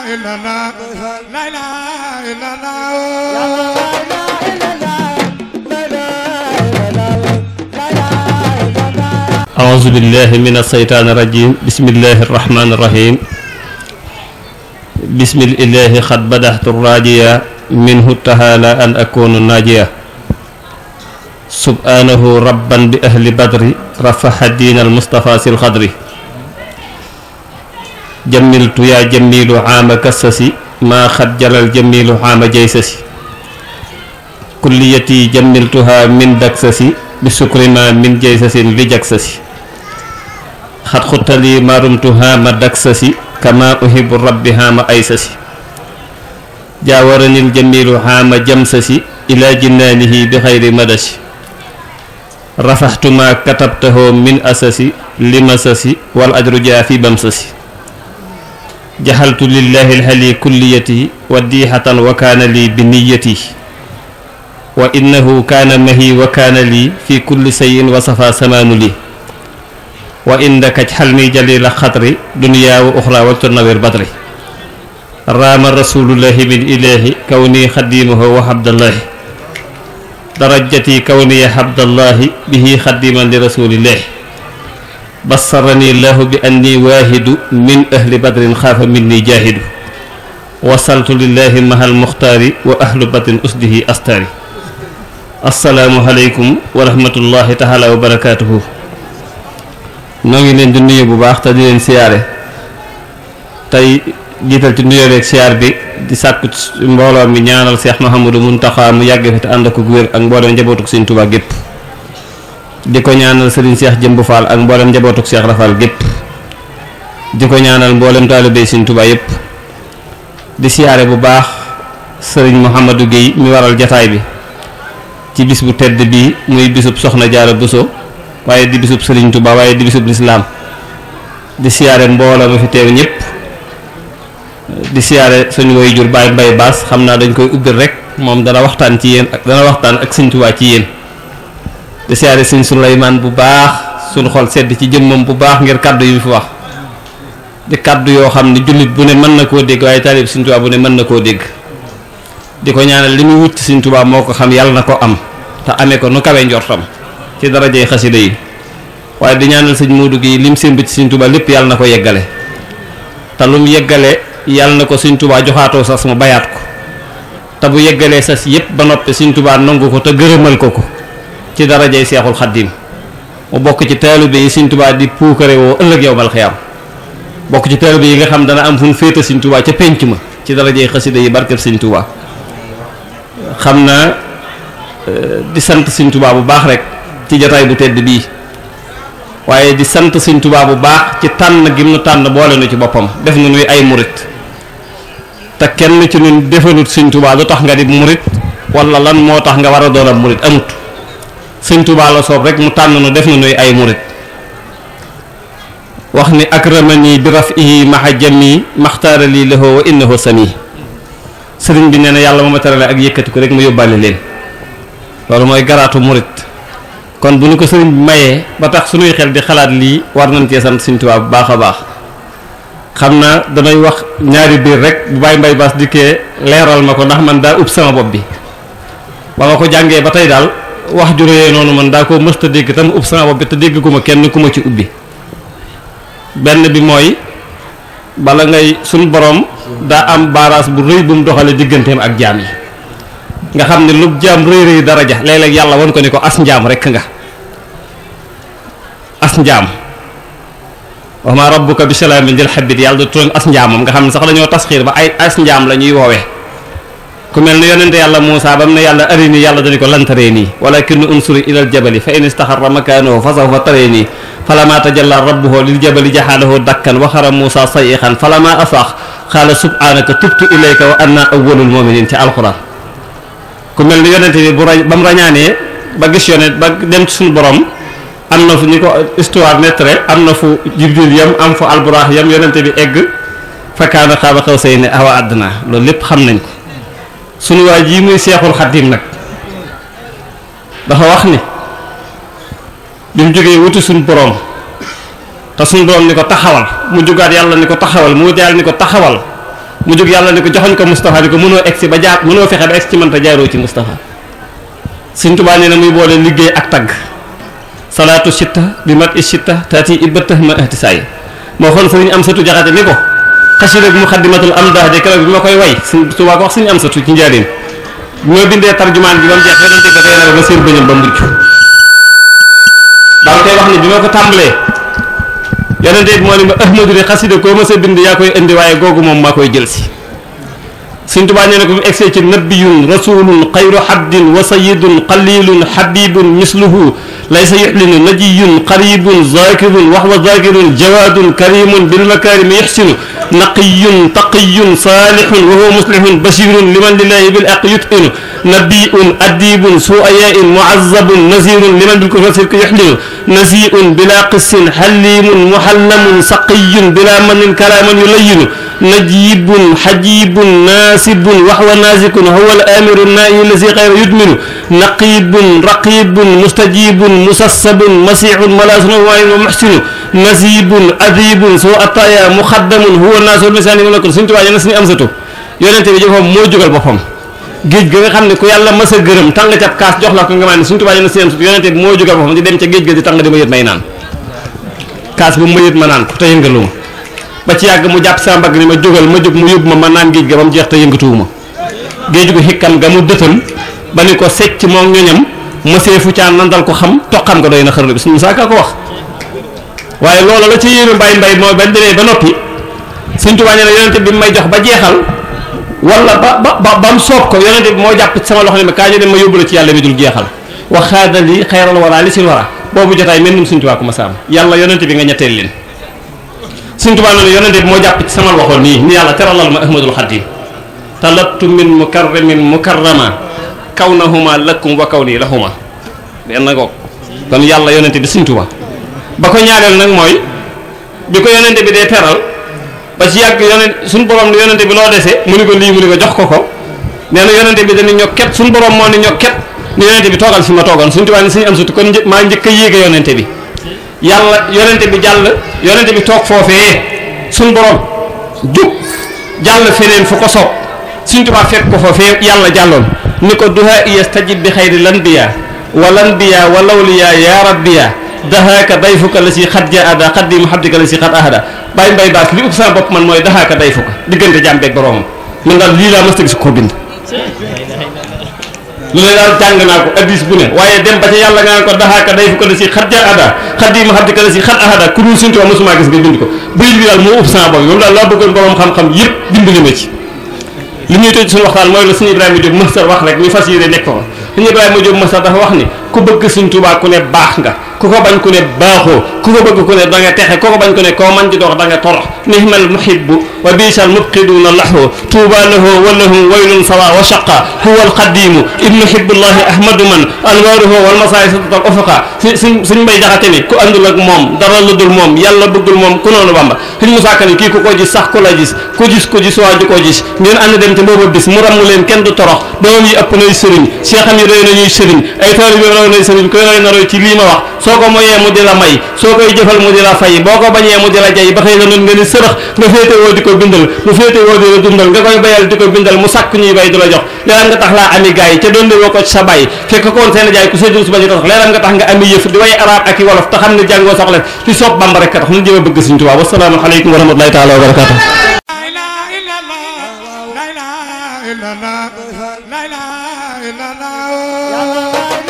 إلا الله لا إله إلا الله أعوذ بالله من الشيطان الرجيم بسم الله الرحمن الرحيم بسم الله قد بدأت الراجية منه تعالى أن أكون ناجيا سبحانه ربا بأهل بدر رفح الدين المصطفى في الخضر جملت يا جميل عام كسسي ما خجل الجميل عام جيسسي كليتي جملتها من دكسسي بسكر ما من جيسس لجكسسي خد خط لي ما رمتها ما دكسسي كما أحب ربها ما أيسسي جاورني الجميل عام جمسسي إلى جنانه بغير مدسي رفحت ما كتبته من أسسي لمسسي والأجر جاء في بمسسي جهلت لله الهلي كليتي وديحة وكان لي بنيتي وإنه كان مهي وكان لي في كل شيء وصفى سمان لي وإنك اجحلني جليل خطري دنيا وأخرى وتنوير بدري رام رسول الله من إله كوني خديمه وحبد الله درجتي كوني حبد الله به خديما لرسول الله بصرني الله بأني واحد من أهل بدر خاف مني جاهد وصلت لله مع المختار وأهل بدر أسده أستاري السلام عليكم ورحمة الله تعالى وبركاته نوغي لين دي نيو بو باخ تا دي لين سيارé tay jital ci nuyo rek siar bi di sakku mbolo mi ñaanal Cheikh Mouhamadou Mountakha mu yagg fi te and ak wër ak mbolem njabotuk Serigne Touba gep diko ñaanal Serigne Cheikh Jëmbu Fall ak mbolem njabotuk Cheikh Rafal gep diko ñaanal mbolem talibé Serigne Touba yep di siaré bu baax Serigne Mouhamadou Gueye mi waral jotaay bi ci bis bu tedd bi muy bisub soxna Jaara Buso waye di bisub Serigne Touba waye di bisub l'islam di siaré mbolo ma fi teew ñep di siaré suñu way jur Baye Mbaye Bass xamna dañ koy ubbil rek mom dana waxtaan ci yeen ak dana waxtaan ak Serigne Touba ci yeen di siaré Serigne Souleymane bu baax suñu xol sedd ci jëmmam bu baax ngir kaddu yu fi wax di kaddu yo xamni julit bu ne man nako dégg waye talib Serigne Touba bu ne man nako dégg diko ñaanal limi wut ci Serigne Touba moko xam yalla nako am ta amé ko nu kawé njortam ci daraaje xassida yi waye di ñaanal Serigne Modou gi lim semb ci Serigne Touba lepp yalla nako yeggalé ta lum yeggalé yalla nako Serigne Touba joxato sa sama bayat ko ta bu yeggalé sas yépp ba noppé Serigne Touba nangu ko ta gëreumal ko ci daraaje Cheikhul Khadim mu bok ci talibé yi Serigne Touba di puukare wo ëlëk yowmal khiyam bok ci talibé yi nga xam dana am fu mu fété Serigne Touba ci penc ma ci daraaje xassida yi barkeb Serigne Touba xamna di sante Serigne Touba bu baax rek ci jotaay bu tedd bi waye di sante Serigne Touba bu baax ci tan gim nu tan boole nu ci bopam def nu nuy ay mourid ta kenn ci ñun defalut Serigne Touba lu tax nga di mourid wala lan moo tax nga wara doon mourid amut Serigne Touba la soob rek mu tan nu def nu nuy ay mourid wax ni akramani bi raf'ihi ma'a jami makhtara li lahu wa innahu sami serigne bi neena yalla moma terale ak yekati ko rek mu yobale len lolu moy garatu mourid kon buñu ko serigne maye ba tax suñuy xel di xalaat li war nañ ci sant Serigne Touba bu baaxa baax xamna damay wax ñaari bir rek bu Baye Mbaye Bass diké léral mako ndax man da upp sama bop bi ba ma ko jangé ba tay dal wax ju reey nonu man da ko mësta dégg tam upp sama bop bi te dégg guma kenn kuma ci ubbi benn bi moy bala ngay sun borom da am baras bu reuy bu mu doxale digganteem ak jaam yi nga xamne lu jaam reuy reuy daraja léeg-léeg yàlla won ko ni ko as njaam rek nga as njaam wa ma rabbuka bi salaamin dil habib yàlla do turan as njaamam nga xamne sax dañoo tasxiir ba ay as njaam lañuy wowe ku melni yonente yàlla Muusa bam ne yàlla arini yàlla dañ ko lantareeni walakin unsuri ila al jabal fa in istaxarra makanahu fa sawfa tareeni falama tajalla rabbuhu lil jabali jahalahu dakkan wa khara Muusa sayxan falama afaq qala subhanaka tubtu ilayka wa anna awwalul mu'minin ci alquran ku melni yonente bi bam rañane ba gis yonent ba dem ci sun borom amna fu niko histoire netre amna fu jibril yam am fu alburah yam yonente bi egg fa kana khaba khawsayni awa adna lo lepp xam nañ ko sunu waji muy Cheikhul Khadim nak dafa wax ni bim joge wutu sun borom ta sun borom niko taxawal mu jogat yalla niko taxawal mu jaal niko taxawal mu jóg yàlla ne ko joxoñ ko Moustapha ni ko mënoo egsi ba jaar mënoo fexe ba egsi ci man te jaaroo ci Moustapha. Sëñ Tuubaa nee na muy boole liggéey ak tagg salaatu sitta bi mat i sitta taati ibatta ma ahti saay moo xoon sëriñ Amsatu Jaxate ni ko xasida ak muxaddimatul amdah de keroog bi ma koy way Sëñ Tuubaa ko wax sëñ Amsatu ci njaareem bi ma bindee tarjumaan bi ba mu jeex yonente ba tey na ba seen bëñam ba mujj daal koy wax ni bi ma ko tàmbalee yonente bi moo ni ma ahmadu de xasida koo ma sa bind yaa koy indi waaye googu moom maa koy jël si. Sëñ Tuubaa nee na ko mu egsee ci nabiyun rasulun xayru habdin wa sayidun qalilun habibun misluhu laysa yuxlinu najiyun qaribun zakirun waxwa zakirun jawadun karimun bilmakarimi yuxsinu naqiyun taqiyun salihun wa huwa muslihun bashirun liman lillahi bil aq yutinu nabiyun adibun suayain muazabun nazirun liman bil kufri sirki yuxlinu nasiun bila qissin xalimun muhallamun saqiyun bila manin kalaman yulayinu najibun xajibun naasibun waxwa naazikun huwa al amiru naayi lazi xayra yudminu naqibun raqibun mustajibun musassabun masihun malaasun wa muxsinu nasibun adibun soo ataya muxaddamun huwa naasul misaani mu nekk Sëñ Tuubaa na suñu Amsatu yonente bi jëfam moo jógal boppam géej ga nga xam ne ku yàlla mas a gërëm tàng ca kaas jox la ko nga maa ne Sëñ Tuubaa na suñu Amsatu yonente bi moo jógal boppam di dem ca géej ga di tàng di ma yët may naan kaas bu ma yët ma naan ko te yëngaluma ba ci yàgg mu jàpp sa mbagg ni ma jógal ma jóg mu yóbbu ma naan géej ga ba mu jeex te yëngatuwuma géej gu xikkam ga mu dëtal ba ni ko secc moom ñoñam ma seefu caan nandal ko xam toqam nga doy na xarala bi suñu Musaa Ka ko wax waaye loola la ci yéeme mbay mooy ba demee ba noppi Sëñ Tuubaa nee na yonente bi may jox ba jeexal wala ba mu soob ko yonente bi moo jàpp ci sama loxo ne ma kaa ñu dem ma yóbbu la ci yàlla mi dul jeexal wax xaadali xayral wara li sin wara boobu jotaay mel ni Sëñ Tuubaa ko ma saam yàlla yonente bi nga ñetteel leen Sëñ Tuubaa noonu yonente bi moo jàpp ci sama loxo nii ni yàlla teralal ma ahmadul xadim talabtu min mukarramin mukarrama kawnahuma lakum wa kawni lahuma benn goog kon yàlla yonente bi Sëñ Tuubaa ba ko ñaareel nag mooy bi ko yonente bi dee teral ba ci yàgg yonent suñu borom ne yonente bi loo dese mu ni ko lii mu ni ko jox ko nee na yonente bi dañu ñokket suñu borom moo ni ñokket ni yonente bi toogal fi ma toogoon Sëñ Tuubaa ni Sëñ Amsatu kon maa njëkk a yéege yonente bi yàlla yonente bi jàll yonente bi toog foofee suñu borom jug jàll feneen fu ko soob Sëñ Tuubaa fekk ko foofee yàlla jàlloon ni ko duha yastajib bi xayri lanbiya walanbiya walawliya ya rabbiya dahaaka dayfuka la si xat ja ada xat di mu xabdika la si xat ahada bàyyi mbay baas li ub sama bopp man mooy dahaaka dayfuka diggante jaam beeg boroomam man daal lii laa mës a gis koo bind lu ne daal jàng naa ko addis bu ne waaye dem ba ca yàlla nga naan ko dahaaka dayfuka la si xat ja ada xat di mu xabdika la si xat ahada ku dul Sëñ Tuubaa mësumaa gis nga bind ko bayit bi daal moo ub sama bopp moom daal laa bëggoon boroom xam-xam yëpp dimbali ma ci li ñuy tëj suñu waxtaan mooy la Sëñ Ibrahima Diop Mastar wax rek ñu fas yéene nekk fa Sëñ Ibrahima Diop Mastar dafa wax ni ku bëgg Sëñ Tuubaa ku ne baax nga ku ko bañ ku ne baaxoo ku ko bëgg ku ne da nga texe ku ko bañ ku ne koo man di dox da nga torox nihmal muhibbu wa biisal mubqiduuna lahu tuuba lahu wa lahum waylun sawa wa shaqa huwa alqadimu ibnu hibbullahi ahmadu man anwaaruhu wal masaay satatal ufuqa suñ mbay jaxate ni ku andul ak moom dara lu dul moom yàlla bëggul moom ku noonu Bamba Sëñ Musaa Ka ni kii ku ko gis sax ku la gis ku gis waa ju ko gis ngeen ànd dem ca booba bis mu ramm leen kenn du torox doomam yi ëpp nay sëriñ seexam yi doy nañuy sëriñ ay taalibe raw nay sëriñ koy roy na roy ci lii ma wax soo ko moyee mu di la may soo koy jëfal mu di la fay boo ko bañee mu di la jay ba xëy na noonu nga ni sërëx nga féete woo di ko bindal mu féete woo di la dundal nga koy bayal di ko bindal mu sàkk ñuy bay du la jox leeram nga tax laa ami gaay ca doon de woo ko ci sa bay fekk koon seen jaay ku séddul suba ci tax leeram nga tax nga ami yëf di way arab ak i wolof te xam ne jàngoo soxla ci soob Bamba rek ka tax nu jëm a bëgg Sëñ Tuubaa wassalaamu aleykum wa rahmatullahi taala wa barakatuh la